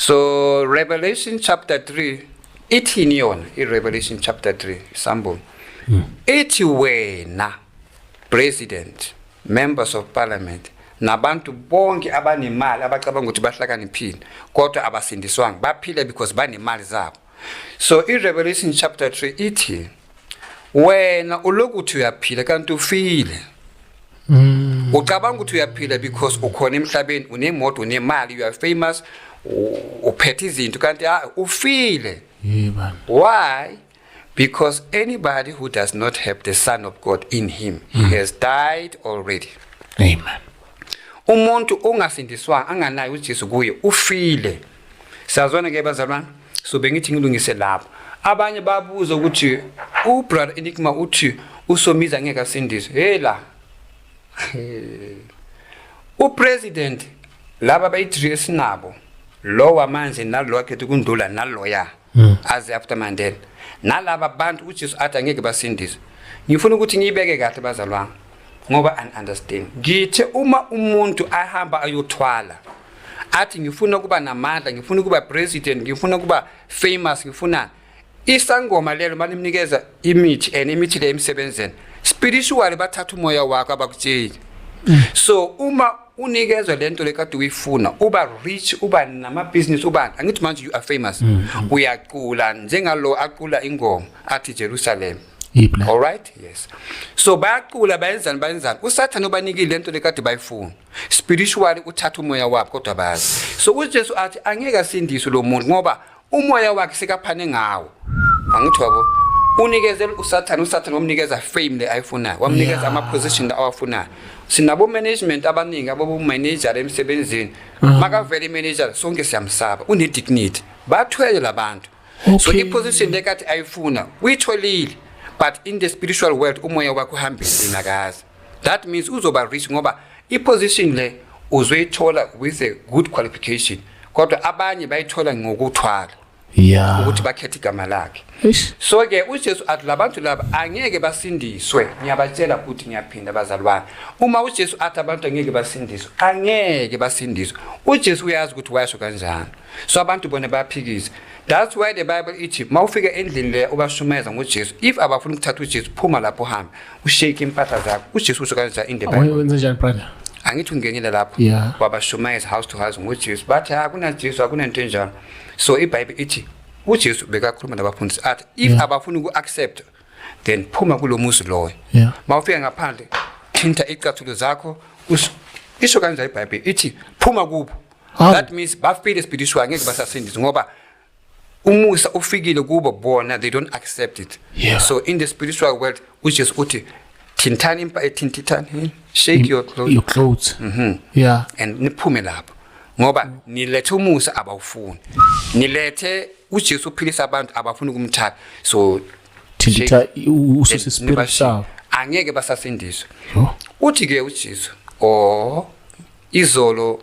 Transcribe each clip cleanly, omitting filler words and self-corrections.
So Revelation chapter 3 ithini yona i-Revelation chapter 3 isambulo? Ithi wena president, members of parliament nabantu bonke abanemali abacabanga ukuthi bahlakaniphile kodwa abasindiswanga, baphile because banemali zabo. So i-Revelation chapter 3 ithi wena ulokhu uthi uyaphila kanti ufile. Ucabanga ukuthi uyaphila because ukhona emhlabeni, unemoto, unemali, you are famous, uphethe izinto, kanti ufile. Yebo. Why? Because anybody who does not have the Son of God in him, he has died already. Amen. Umuntu ongasindiswanga, anganayo uJesu kuye, ufile. Siyazwana ke bazalwane? So bengithi ngilungise lapho. Abanye babuza ukuthi uBrother Enigma uthi uSomizi ngeke asindiswe. Hey la, upresident laba bayi-3 esinabo, lo wamanje nalo akhethe ukundlula naloya aze after Mandela nalaba bantu uJesu athi angeke basindiswe. Ngifuna ukuthi ngiyibeke kahle bazalwane ngoba understand ngithe uma umuntu ahamba ayothwala athi ngifuna ukuba namandla, ngifuna ukuba president, ngifuna ukuba famous, ngifuna isangoma lelo malimnikeza imithi and imithi le emsebenzeni spiritually bathatha umoya wakho, abakutsheli. So uma unikezwa lento lekade uyifuna, uba rich, uba namabhizinisi, uba angithi manje you are famous, uyacula njengalo acula ingoma athi Jerusalem. Yiphi le? All right, yes. So bayacula, bayenzani, bayenzani, uSathane ubanikile lento lekade bayifuna. Spiritually uthatha umoya wabo kodwa bazi. So uJesu athi angeke asindiswe lo muntu ngoba umoya wakhe sekaphane ngawo, angithi wabo, unikezela uSathane. USathane wamnikeza fame le ayifunayo, wamnikeza ama-position la awafunayo. Sinabo management abaningi abo manager emsebenzini, makavele imanager sonke siyamsaba, une-dignity, bathwele labantu. So i-position lekade ayifuna uyitholile, but in the spiritual world umoya wakhe uhambile nakazi. That means uzoba rich ngoba i-position le uzoyithola with a good qualification, kodwa abanye bayithola ngokuthwala ukuthi bakhethe igama lakhe. Eish. So ke uJesu athi labantu laba angeke basindiswe. Ngiyabatshela futhi ngiyaphinda bazalwane, uma uJesu athi abantu angeke basindiswe, angeke basindiswe. UJesu uyazi ukuthi wayasho kanjani. So abantu bona bayaphikisa. That's why the Bible ithi mawufika endlini le ubashumayeza ngoJesu, if abafuna ukuthatha uJesu, phuma lapho uhambe ushake impahla zakho. UJesu usho kanjani in the Bible? Wenze njani, brother? Angithi ungenile lapho? Wabashumayeza house to house ngoJesu, bathi akunaJesu, akunento enjalo. So iBhayibheli ithi uJesu bekakhuluma nabafundisi athi if abafuna uku-accept, then phuma kulo muzi loyo. Mawufika ngaphandle thinta icathulo zakho. Isho kanjani iBhayibheli? Ithi phuma kubo. Hawu. That means bafile spiritual, ngeke basasindiswa ngoba umusa ufikile kubo, bona they don't accept it. So in the spiritual world uJesu uthi thintani thintithani, shake your clothes. Your clothes. And niphume lapho ngoba nilethe umusa, abawufuni. Nilethe uJesu uphilisa abantu, abafuni ukumthatha. So Thintitha ususe spirit nibashiye. sabo. Angeke basasindiswa. Yo. Uthi ke uJesu, oh, izolo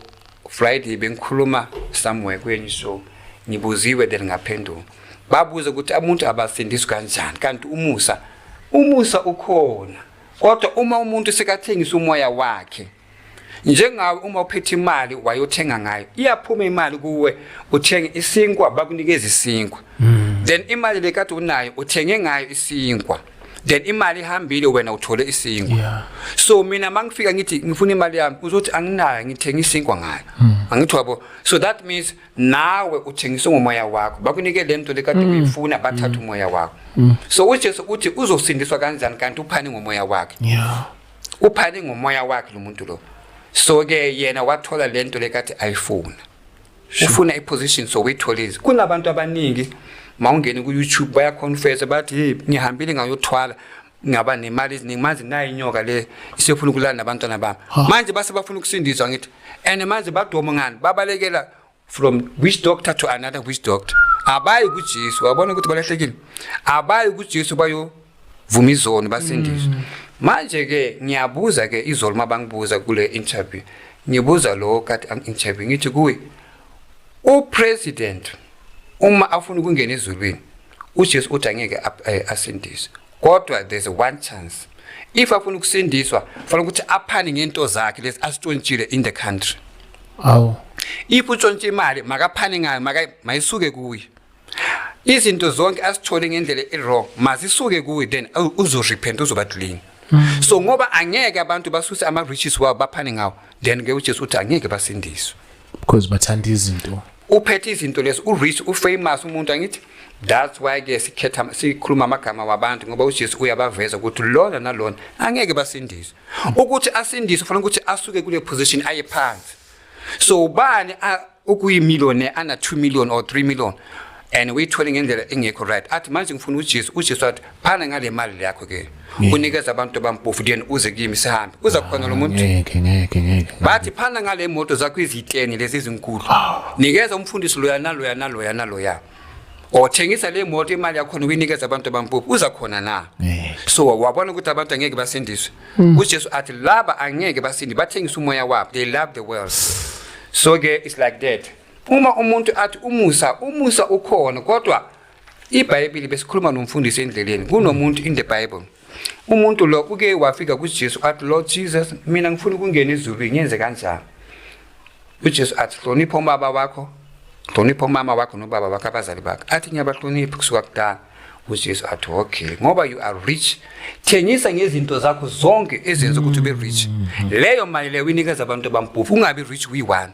Friday bengikhuluma somewhere kwenye show, ngibuziwe, then ngaphendula. Babuze ukuthi umuntu abasindiswa kanjani kanti umusa ukhona, kodwa uma umuntu sekathengisa umoya wakhe, njengawe uma uphethe imali wayothenga ngayo, iyaphuma imali kuwe, uthenge isinkwa, bakunikeza isinkwa, then imali lekade unayo uthenge ngayo isinkwa, then imali ihambile, wena uthole isinkwa. So mina mangifika ngithi ngifuna imali yami, uzothi anginayo, ngithenga isinkwa ngayo, angithi wabo? So that means nawe uthengiswe ngomoya wakho, bakunike le nto lekade uyifuna, bathatha umoya wakho. So uJesu uthi uzosindiswa kanjani kanti uphane ngomoya wakhe? Uphane ngomoya wakhe lo muntu lo. So ke yena wathola lento lekade ayifuna, ufuna iposition, so uyitholile. Kunabantu abaningi mawungene ku YouTube bayaconfess, bathi hey, ngihambile ngayothwala, ngaba nemali eziningi, manje nayi inyoka le isefuna ukulala nabantwana bami. Manje base bafuna ukusindiswa ngithi, and manje badoma ngani, babalekela from witch doctor to another witch doctor, abayi kuJesu. Wabona ukuthi balahlekile, abayi kuJesu bayovuma izono basindiswe. Manje ke ngiyabuza ke, izolo mabangibuza kule interview, ngibuza lo kade ang-interview, ngithi kuye upresident uma afuna ukungena ezulwini, uJesu uthi angeke asindiswe, kodwa there's one chance. If afuna ukusindiswa, fanele ukuthi aphane ngento zakhe lezi asitshontshile in the country. Awu. If utshontshe imali, makaphane ngayo, mayisuke kuye. Izinto zonke asithole ngendlela e-wrong, mazisuke kuye, then uzorepent, uzoba clean. So ngoba angeke abantu basuse ama-riches wabo baphane ngawo, then ke uJesu uthi angeke basindiswe. Because bathanda izinto. Uphethe izinto lezo, u-rich, u-famous umuntu, angithi? That's why ke sikhetha, sikhuluma amagama wabantu, ngoba uJesu uyabaveza ukuthi lona nalona angeke basindiswe. Ukuthi asindiswe, kufanele ukuthi asuke kule position aye phansi. So ubani ukuyimillionaire, ana 2 million or 3 million, and uyithole ngendlela engekho right, athi manje ngifuna uJesu, uJesu athi phana ngale mali yakho ke, unikeza abantu abampofu, then uze kimi sihambe, uza khona lo muntu? Ngeke, ngeke, ngeke. Bathi phana ngale moto zakho iziteni lezi ezinkulu, nikeza umfundisi loya naloya naloya naloya, or thengisa le moto, imali yakhona uyinikeza abantu abampofu, uza khona na? Ngeke. So wabona ukuthi abantu angeke basindiswe. UJesu athi laba angeke basindi, bathengisa umoya wabo, they love the world. So ke it's like that. Uma umuntu athi umusa, umusa ukhona, kodwa iBhayibheli, besikhuluma nomfundisi endleleni, kunomuntu in the Bible, umuntu lo uke wafika kuJesu athi, "Lord Jesus, mina ngifuna ukungena ezulwini, ngenze kanjani?" UJesu athi, "Hlonipha ubaba wakho, hlonipha umama wakho nobaba wakho, abazali bakho." Athi, "Ngiyabahlonipha kusuka kudala." UJesu athi, "Okay, ngoba you are rich, thengisa ngezinto zakho zonke ezenza ukuthi ube rich, leyo mali leyo uyinikeza abantu abampofu, ungabi rich uyi-one,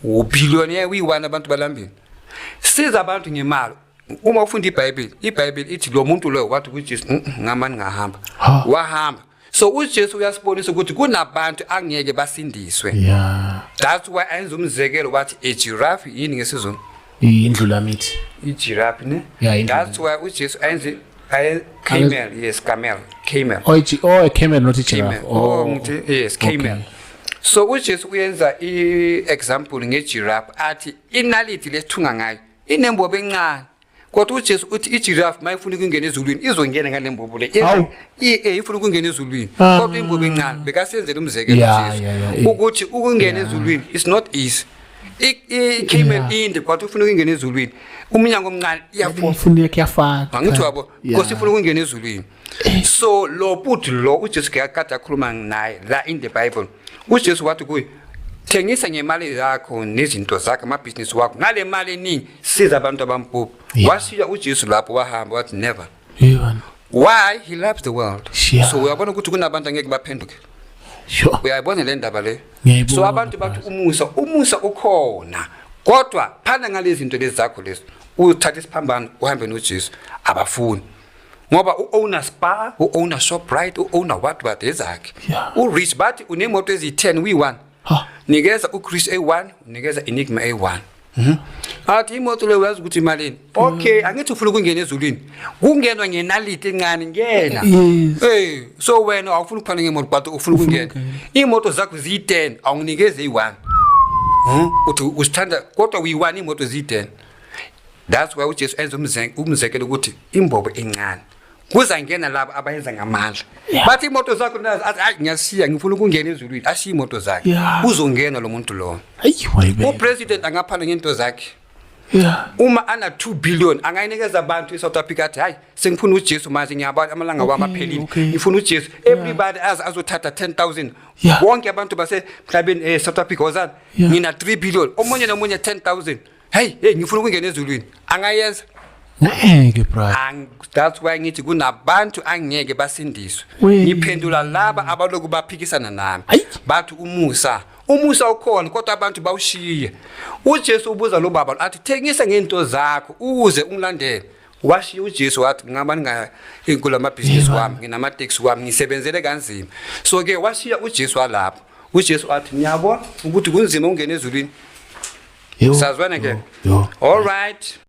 ubillionaire uyi-one, abantu balambile. Siza abantu ngemali." Uma ufunda iBhayibheli, iBhayibheli ithi lo muntu loyo wathi kuJesu, ngamani ngahamba." Ha. Wahamba. So uJesu uyasibonisa ukuthi kunabantu angeke basindiswe. That's why ayenza umzekelo, wathi a giraffe, yini ngesiZulu? Indlulamithi. I-giraffe, ne? Yeah, indlulamithi. That's why uJesu ayenze camel, yes, camel, camel. Oh, oh, a camel, not a giraffe. Camel. Oh, ngithi yes, camel. So uJesu uyenza i-example ngegiraffe, athi inaliti lesithunga ngayo inembobo encane, kodwa uJesu uthi igiraffe mayifuna ukungena ezulwini izongena ngale mbobo le. Hawu. Ifuna ukungena ezulwini, kodwa imbobo encane. Bekasenzela umzekelo uJesu ukuthi ukungena ezulwini is not easy. I-camel inde, kodwa ufuna ukungena ezulwini, umnyango omncane, iyafosa. Ifuna kuyafaka. Angithi wabo, because ifuna ukungena ezulwini. So lo buthi lo uJesu kade akhuluma naye la in the Bible, uJesu wathi kuye, "Thengisa ngemali yakho nezinto zakho, amabhizinisi wakho, ngale mali eningi siza abantu abampofu." Washiya uJesu lapho, wahamba, wathi never. Yebo. Why? He loves the world. So uyabona ukuthi kunabantu angeke baphenduke. Uyayibona le ndaba le? Ngiyayibona, So abantu bathi umusa, umusa ukhona, kodwa phana ngalezi zinto lezi zakho lezi, uthathe isiphambano uhambe noJesu, abafuni, ngoba u-owner Spar, u-owner Shoprite, u-owner what what ezakhe. U-rich, bathi unemoto eziyi-10, uyi-one. Ha. Nikeza uChris A1, unikeza Enigma A1. Athi imoto leyo uyazi ukuthi imalini? Okay, angithi ufuna ukungena ezulwini, kungenwa ngenaliti encane, ngena. Hey, so wena awufuni ukuphana ngemoto, but ufuna ukungena. Ukungena. Iy'moto zakho ziyi-10, awunginikeze iyi-1. Uthi usithanda, kodwa uyi-1, iy'moto ziyi-10. That's why uJesu enza umzekelo ukuthi imbobo encane kuzangena labo abayenza ngamandla. Bathi imoto zakho nazo, athi, "Hayi, ngiyashiya, ngifuna ukungena ezulwini." Ashiye imoto zakhe. Uzongena lo muntu lo. Ayi, wayibeka. Upresident angaphana ngento zakhe. Uma ana 2 billion, angayinikeza abantu eSouth Africa, athi, "Hayi, sengifuna uJesu manje, ngiyabona amalanga wami aphelile, ngifuna uJesu." Everybody azothatha 10,000. Bonke abantu basemhlabeni, eSouth Africa, wozana. Ngina 3 billion, omunye nomunye 10,000. Hey, hey, ngifuna ukungena ezulwini, angayenza? Ngeke, brother. That's why ngithi kunabantu angeke basindiswe. Ngiphendula laba abaloku baphikisana nami. Ayi. Bathi umusa, umusa ukhona, kodwa abantu bawushiye. UJesu ubuza lo baba athi, "Thengisa ngento zakho uze ungilandele." Washiya uJesu, wathi, "Ngaba ninga inkulu amabhizinisi wami, nginamateksi wami, ngisebenzele kanzima." So ke washiya uJesu walapho. UJesu athi, "Ngiyabona ukuthi kunzima ukungena ezulwini." Yo. Sazwana ke? Yo. All right.